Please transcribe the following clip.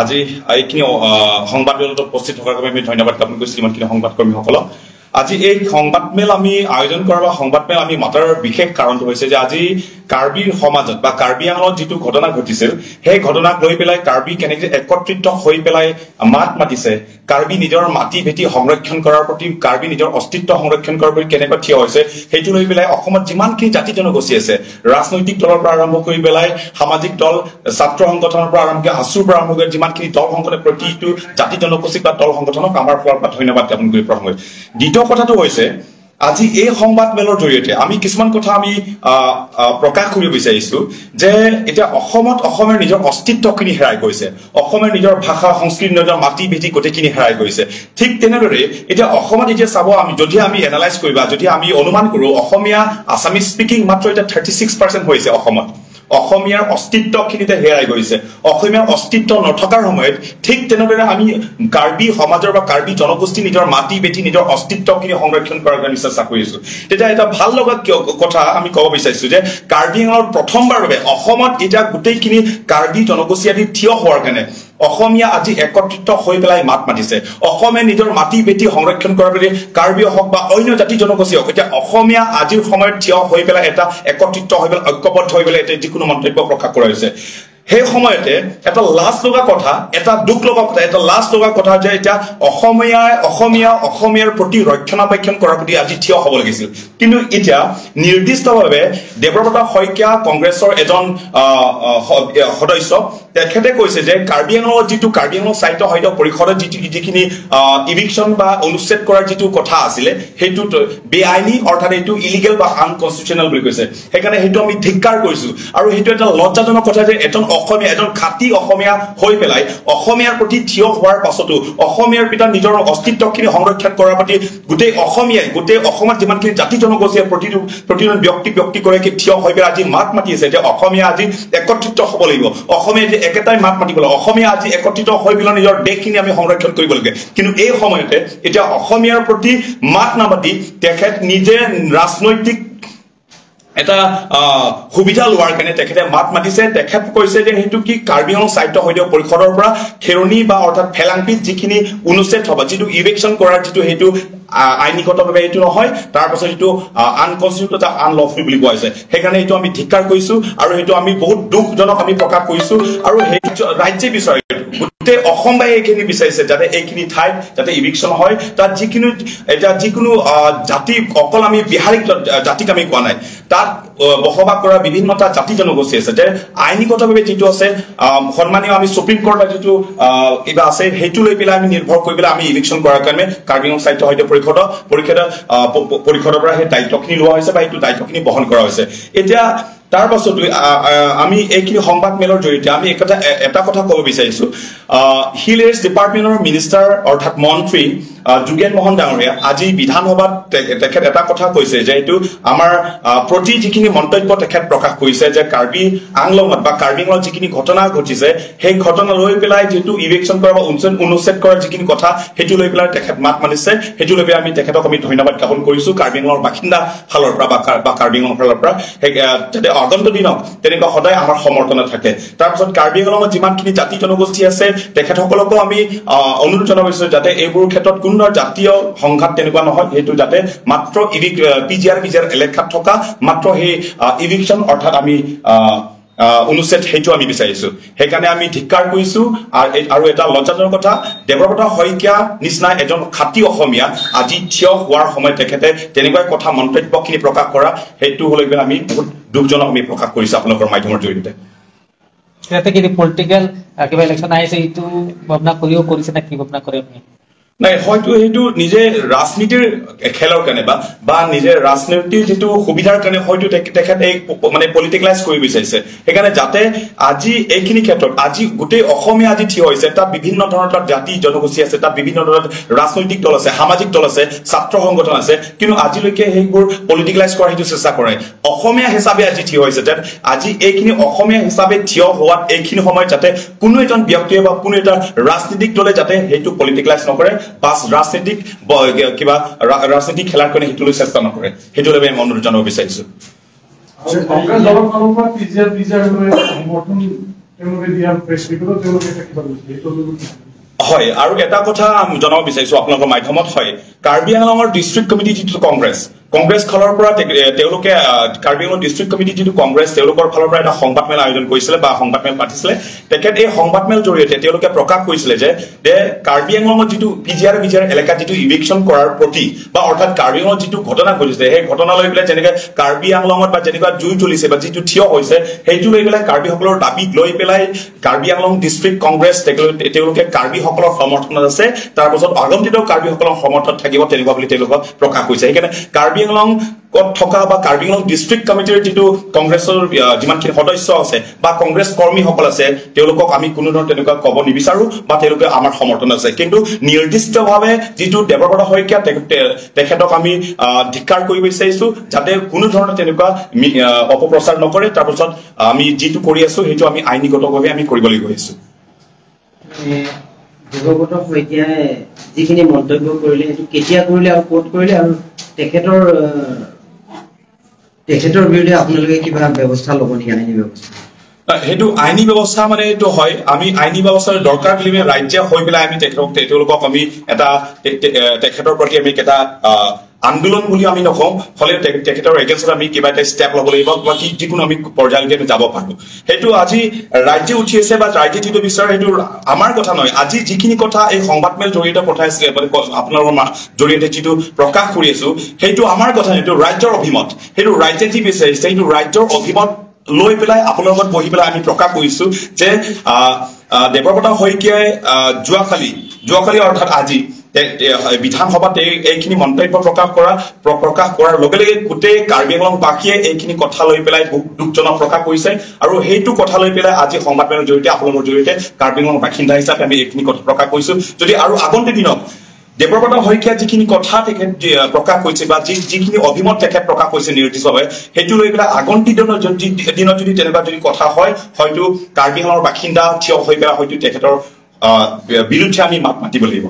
আজি এইখিনি সংবাদমেলত উপস্থিত থকাৰ বাবে আমি ধন্যবাদ জ্ঞাপন কৰিছোঁ ইমানখিনি সংবাদকৰ্মীসকলক। আজি এই সংবাদমেল আমি আয়োজন কৰা বা সংবাদমেল আমি মাতাৰ বিশেষ কাৰণটো হৈছে যে আজি কাৰ্বিৰ সমাজত বা কাৰ্বি আংলঙত যিটো ঘটনা ঘটিছিল, সেই ঘটনাক লৈ পেলাই কাৰ্বি কেনেকৈ একত্ৰিত হৈ পেলাই মাত মাতিছে, কাৰ্বি নিজৰ মাটি ভেটি সংৰক্ষণ কৰাৰ প্ৰতি, কাৰ্বি নিজৰ অস্তিত্ব সংৰক্ষণ কৰাৰ প্ৰতি কেনেকৈ থিয় হৈছে, সেইটো লৈ পেলাই অসমত যিমানখিনি জাতি জনগোষ্ঠী আছে, ৰাজনৈতিক দলৰ পৰা আৰম্ভ কৰি পেলাই সামাজিক দল, ছাত্ৰ সংগঠনৰ পৰা আৰম্ভ কৰি আছুৰ পৰা আৰম্ভ কৰি যিমানখিনি দল সংগঠনে প্ৰতিটো জাতি জনগোষ্ঠীক বা দল সংগঠনক আমাৰ ফালৰ পৰা ধন্যবাদ জ্ঞাপন কৰি প্ৰথমে। দ্বিতীয় কথাটো হৈছে আজি এই সংবাদ মেলৰ জৰিয়তে আমি কিছুমান কথা আমি প্ৰকাশ কৰিব বিচাৰিছো যে এতিয়া অসমত অসমৰ নিজৰ অস্তিত্বখিনি হেৰাই গৈছে, অসমৰ নিজৰ ভাষা সংস্কৃতি, নিজৰ মাটি ভেটি গোটেইখিনি হেৰাই গৈছে। ঠিক তেনেদৰে এতিয়া অসমত এতিয়া চাব, আমি যদি আমি এনালাইজ কৰিবা, যদি আমি অনুমান কৰো, অসমীয়া আছামিজ স্পিকিং মাত্ৰ এতিয়া 36% হৈছে অসমত। অসমীয়াৰ অস্তিত্বখিনিতে হেৰাই গৈছে। অসমীয়াৰ অস্তিত্ব নথকাৰ সময়ত ঠিক তেনেদৰে আমি কাৰ্বি সমাজৰ বা কাৰ্বি জনগোষ্ঠী নিজৰ মাটি ভেটি নিজৰ অস্তিত্বখিনি সংৰক্ষণ কৰাৰ কাৰণে চেষ্টা কৰিছো। তেতিয়া এটা ভাল লগা কথা আমি ক'ব বিচাৰিছো যে কাৰ্বি আংলঙত প্ৰথমবাৰ বাবে অসমত এতিয়া গোটেইখিনি কাৰ্বি জনগোষ্ঠী আদি থিয় হোৱাৰ কাৰণে অসমীয়া আজি একত্ৰিত হৈ পেলাই মাত মাতিছে। অসমে নিজৰ মাটি ভেটি সংৰক্ষণ কৰাৰ বাবে কাৰ্বি হওক বা অন্য জাতি জনগোষ্ঠী হওক, এতিয়া অসমীয়া আজিৰ সময়ত থিয় হৈ পেলাই এটা একত্ৰিত হৈ পেলাই ঐক্যবদ্ধ হৈ পেলাই এতিয়া যিকোনো মন্তব্য প্ৰকাশ কৰা হৈছে। সেই সময়তে এটা লাজ লগা কথা, এটা দুখ লগা কথা, এটা লাজ লগা কথা যে এতিয়া অসমীয়াৰ প্ৰতি ৰক্ষণাবেক্ষণ কৰাৰ প্ৰতি আজি থিয় হ'ব লাগিছিল। কিন্তু এতিয়া নিৰ্দিষ্টভাৱে দেৱব্ৰত শইকীয়া কংগ্ৰেছৰ এজন সদস্য, তেখেতে কৈছে যে কাৰ্বি আংলঙত যিটো কাৰ্বি আংলং সাহিত্য সাহিত্য পৰিষদত যিখিনি ইভিকশ্যন বা অনুচ্ছেদ কৰাৰ যিটো কথা আছিলে, সেইটো বেআইনী, অৰ্থাৎ এইটো ইলিগেল বা আনকনষ্টিটিউচনেল বুলি কৈছে। সেইকাৰণে সেইটো আমি ধিক্কাৰ কৰিছো আৰু সেইটো এটা লজ্জাজনক কথা যে এজন অসমীয়া, এজন খাঁটি অসমীয়া হৈ পেলাই অসমীয়াৰ প্ৰতি থিয় হোৱাৰ পাছতো অসমীয়াৰ পিতা নিজৰ অস্তিত্বখিনি সংৰক্ষণ কৰাৰ প্ৰতি গোটেই অসমীয়াই, গোটেই অসমত যিমানখিনি জাতি জনগোষ্ঠীয়ে প্ৰতিজন ব্যক্তিগৰাকী থিয় হৈ পেলাই আজি মাত মাতি আছে যে অসমীয়া আজি একত্ৰিত হ'ব লাগিব, অসমীয়া আজি একেটাই মাত মাতিব লাগিব, অসমীয়া আজি একত্ৰিত হৈ পেলাই নিজৰ দেশখিনি আমি সংৰক্ষণ কৰিব লাগে। কিন্তু এই সময়তে এতিয়া অসমীয়াৰ প্ৰতি মাত নামাতি তেখেত নিজে ৰাজনৈতিক এটা সুবিধা লোৱাৰ কাৰণে তেখেতে মাত মাতিছে। তেখেত কৈছে যে সেইটো কি কাৰ্বি আংলং সাহিত্য সাহিত্য পৰিষদৰ পৰা খেৰণি বা অৰ্থাৎ ফেলাংপিত যিখিনি অনুচ্ছেদ হ'ব, যিটো ইভিকশ্যন কৰাৰ যিটো সেইটো আইনীগতভাৱে এইটো নহয়, তাৰ পাছত এইটো আনকনষ্টিটিউট আনলফুল বুলি কোৱা হৈছে। সেইকাৰণে এইটো আমি ধিক্কাৰ কৰিছো আৰু সেইটো আমি বহুত দুখজনক আমি প্ৰকাশ কৰিছো। আৰু সেই ৰাজ্যে বিচাৰে, গোটেই অসমবাসী এইখিনি বিচাৰিছে যাতে এইখিনি ঠাইত যাতে ইভিকশ্যন হয়। তাত যিখিনি এতিয়া যিকোনো জাতি, অকল আমি বিহাৰী জাতিক আমি কোৱা নাই, তাত বসবাস কৰা বিভিন্নটা জাতি জনগোষ্ঠী আছে যে আইনীগতভাৱে যিটো আছে সন্মানীয় আমি সুপ্ৰিম কোৰ্টৰ যিটো কিবা আছে সেইটো লৈ পেলাই আমি নিৰ্ভৰ কৰি পেলাই আমি ইভিকশ্যন কৰাৰ কাৰণে কাৰ্বি আংলং সাহিত্য সাহিত্য পৰিষদৰ পৰা সেই দায়িত্বখিনি লোৱা হৈছে বা সেইটো দায়িত্বখিনি বহন কৰা হৈছে। এতিয়া তাৰ পাছত আমি এইখিনি সংবাদ মেলৰ জৰিয়তে আমি এটা কথা ক'ব বিচাৰিছো, হিল এৰিয়াছ ডিপাৰ্টমেণ্টৰ মিনিষ্টাৰ অৰ্থাৎ মন্ত্ৰী যোগেন মোহন ডাঙৰীয়া আজি বিধানসভাত তেখেত এটা কথা কৈছে যে এইটো আমাৰ প্ৰতি যিখিনি মন্তব্য তেখেত প্ৰকাশ কৰিছে যে কাৰ্বি আংলঙত বা কাৰ্বি আংলঙত যিখিনি ঘটনা ঘটিছে সেই ঘটনা লৈ পেলাই যিটো ইভিকশ্যন কৰা বা অনুচ্ছেদ কৰাৰ যিখিনি কথা সেইটো লৈ পেলাই তেখেত মাত মানিছে। সেইটো লৈ পেলাই আমি তেখেতক আমি ধন্যবাদ জ্ঞাপন কৰিছো কাৰ্বি আংলঙৰ বাসিন্দা ফালৰ পৰা বা কাৰ্বি আংলঙৰ ফালৰ পৰা, যাতে আগন্তুক দিনত তেনেকুৱা সদায় আমাৰ সমৰ্থনে থাকে। তাৰপিছত কাৰ্বি আংলঙত যিমানখিনি জাতি জনগোষ্ঠী আছে তেখেতসকলকো আমি অনুৰোধ জনাব বিচাৰিছো যাতে এইবোৰ ক্ষেত্ৰত কোনো জাতীয় সংঘাত তেনেকুৱা নহয়, সেইটো যাতে মাত্ৰ পি জি আৰ এলেকাত থকা মাত্ৰ সেই ইভিকশ্যন অৰ্থাৎ আমি অনুচ্ছেদ সেইটো আমি বিচাৰিছো। সেইকাৰণে আমি ধিক্কাৰ কৰিছো। আৰু এটা লজ্জাজনক কথা, দেৱব্ৰত শইকীয়া নিচিনা এজন খাঁটি অসমীয়া আজি থিয় হোৱাৰ সময়ত তেখেতে তেনেকুৱা কথা মন্তব্যখিনি প্ৰকাশ কৰা সেইটো হ'লে আমি বহুত দুখজনক আমি প্ৰকাশ কৰিছো আপোনালোকৰ মাধ্যমৰ জৰিয়তে। পলিটিকেল কিবা ইলেকশ্যন আহিছে এইটো ভাৱনা কৰিও কৰিছে নে কি ভাৱনা কৰে আপুনি? নাই, হয়তো সেইটো নিজে ৰাজনীতিৰ খেলৰ কাৰণে বা নিজে ৰাজনীতিৰ যিটো সুবিধাৰ কাৰণে হয়তো তেখেত এই মানে পলিটিকেলাইজ কৰিব বিচাৰিছে। সেইকাৰণে যাতে আজি এইখিনি ক্ষেত্ৰত আজি গোটেই অসমীয়া আজি থিয় হৈছে, তাত বিভিন্ন ধৰণৰ তাত জাতি জনগোষ্ঠী আছে, তাত বিভিন্ন ধৰণৰ ৰাজনৈতিক দল আছে, সামাজিক দল আছে, ছাত্ৰ সংগঠন আছে, কিন্তু আজিলৈকে সেইবোৰ পলিটিকেলাইজ কৰাৰ সেইটো চেষ্টা কৰে। অসমীয়া হিচাপে আজি থিয় হৈছে, যাতে আজি এইখিনি অসমীয়া হিচাপে থিয় হোৱাত এইখিনি সময়ত যাতে কোনো এজন ব্যক্তিয়ে বা কোনো এটা ৰাজনীতিক দলে যাতে সেইটো পলিটিকেলাইজ নকৰে বা ৰাজনীতিক কিবা ৰাজনীতিক খেলাৰ কাৰণে সেইটো লৈ চেষ্টা নকৰে, সেইটো লৈ আমি অনুৰোধ জনাব বিচাৰিছো। কংগ্ৰেছ দলৰ ফালৰ পৰা পি জি আৰ সমৰ্থন তেওঁলোকে দিয়া প্ৰেছ ৰিপৰ্টত তেওঁলোকে এটা কিবা কৈছে, সেইটো হয়। আৰু এটা কথা জনাব বিচাৰিছো আপোনালোকৰ মাধ্যমত, হয়, কাৰ্বি আংলঙৰ ডিষ্ট্ৰিক্ট কমিটি যিটো কংগ্ৰেছ, কংগ্ৰেছ ফালৰ পৰা তেওঁলোকে কাৰ্বি আংলং ডিষ্ট্ৰিক্ট কমিটি যিটো কংগ্ৰেছ, তেওঁলোকৰ ফালৰ পৰা এটা সংবাদমেল আয়োজন কৰিছিলে বা সংবাদমেল পাতিছিলে। তেখেত এই সংবাদমেল জৰিয়তে তেওঁলোকে প্ৰকাশ কৰিছিলে যে কাৰ্বি আংলঙত যিটো P G R B G R এলেকাত যিটো ইভিকশ্যন কৰাৰ প্ৰতি বা অৰ্থাৎ কাৰ্বি আংলঙত যিটো ঘটনা ঘটিছে, সেই ঘটনা লৈ পেলাই যেনেকে কাৰ্বি আংলঙত বা যেনেকুৱা জুই জ্বলিছে বা যিটো থিয় হৈছে, সেইটো লৈ পেলাই কাৰ্বিসকলৰ দাবীক লৈ পেলাই কাৰ্বি আংলং ডিষ্ট্ৰিক্ট কংগ্ৰেছ তেওঁলোকে কাৰ্বিসকলৰ সমৰ্থনত আছে, তাৰপাছত আগন্তুক কাৰ্বিসকলৰ সমৰ্থনত থাকিব তেনেকুৱা বুলি তেওঁলোকক প্ৰকাশ কৰিছে। সেইকাৰণে কাৰ্বি আংলঙত থকা বা কাৰ্বি আংলং ডিষ্ট্ৰিক্ট কমিটিৰ যিটো কংগ্ৰেছৰ যিমানখিনি সদস্য আছে বা কংগ্ৰেছ কৰ্মীসকল আছে, তেওঁলোকক আমি কোনো ধৰণৰ তেনেকুৱা ক'ব নিবিচাৰো বা তেওঁলোকে আমাৰ সমৰ্থন আছে। কিন্তু নিৰ্দিষ্টভাৱে যিটো দেৱব্ৰত শইকীয়া তেখেতক আমি ধিক্কাৰ কৰিব বিচাৰিছো, যাতে কোনো ধৰণৰ তেনেকুৱা অপপ্ৰচাৰ নকৰে। তাৰপাছত আমি যিটো কৰি আছো সেইটো আমি আইনীগতভাৱে আমি কৰিবলৈ গৈ আছো। দেৱব্ৰত শইকীয়াই যিখিনি মন্তব্য কৰিলে সেইটো কেতিয়া কৰিলে আৰু ক'ত কৰিলে, আৰু তেখেতৰ বিৰুদ্ধে আপোনালোকে কিবা ব্যৱস্থা ল'ব নেকি, আইনী ব্যৱস্থা? সেইটো আইনী ব্যৱস্থা মানে এইটো হয়, আমি আইনী ব্যৱস্থাৰ দৰকাৰ বুলি ৰাজ্যে হৈ পেলাই আমি তেওঁলোকক আমি এটা তেখেতৰ প্ৰতি আমি এটা আন্দোলন বুলি আমি নকওঁ, হ'লেও তেখেতৰ এগেইনষ্টত আমি কিবা এটা ষ্টেপ ল'ব লাগিব বা যিকোনো আমি পৰ্যায়লৈকে আমি যাব পাৰো। সেইটো আজি ৰাজ্যে উঠি আছে বা ৰাজ্যে যিটো বিচাৰে সেইটো আমাৰ কথা নহয়। আজি যিখিনি কথা এই সংবাদমেল জৰিয়তে পঠাইছিলে, আপোনালোকৰ জৰিয়তে যিটো প্ৰকাশ কৰি আছো, সেইটো আমাৰ কথা নহয়, সেইটো ৰাজ্যৰ অভিমত। সেইটো ৰাজ্যে যি বিচাৰিছে সেইটো ৰাজ্যৰ অভিমত লৈ পেলাই আপোনালোকৰ লগত বহি পেলাই আমি প্ৰকাশ কৰিছো যে দেৱব্ৰত শইকীয়াই যোৱাকালি অৰ্থাৎ আজি বিধানসভাত এইখিনি মন্তব্য প্ৰকাশ কৰাৰ লগে লগে গোটেই কাৰ্বি আংলংবাসীয়ে এইখিনি কথা লৈ পেলাই দুখজনক প্ৰকাশ কৰিছে। আৰু সেইটো কথা লৈ পেলাই আজি সংবাদমেলৰ জৰিয়তে আপোনালোকৰ জৰিয়তে কাৰ্বি আংলং বাসিন্দা হিচাপে আমি এইখিনি কথা প্ৰকাশ কৰিছো। যদি আৰু আগন্তুক দিনত দেৱব্ৰত শইকীয়া যিখিনি কথা তেখেত প্ৰকাশ কৰিছে বা যিখিনি অভিমত তেখেত প্ৰকাশ কৰিছে নিৰ্দিষ্টভাৱে, সেইটো লৈ পেলাই আগন্তুক দিনত যদি তেনেকুৱা যদি কথা হয়, হয়তো কাৰ্বি আংলঙৰ বাসিন্দা থিয় হৈ পেলাই হয়তো তেখেতৰ বিৰুদ্ধে আমি মাত মাতিব লাগিব।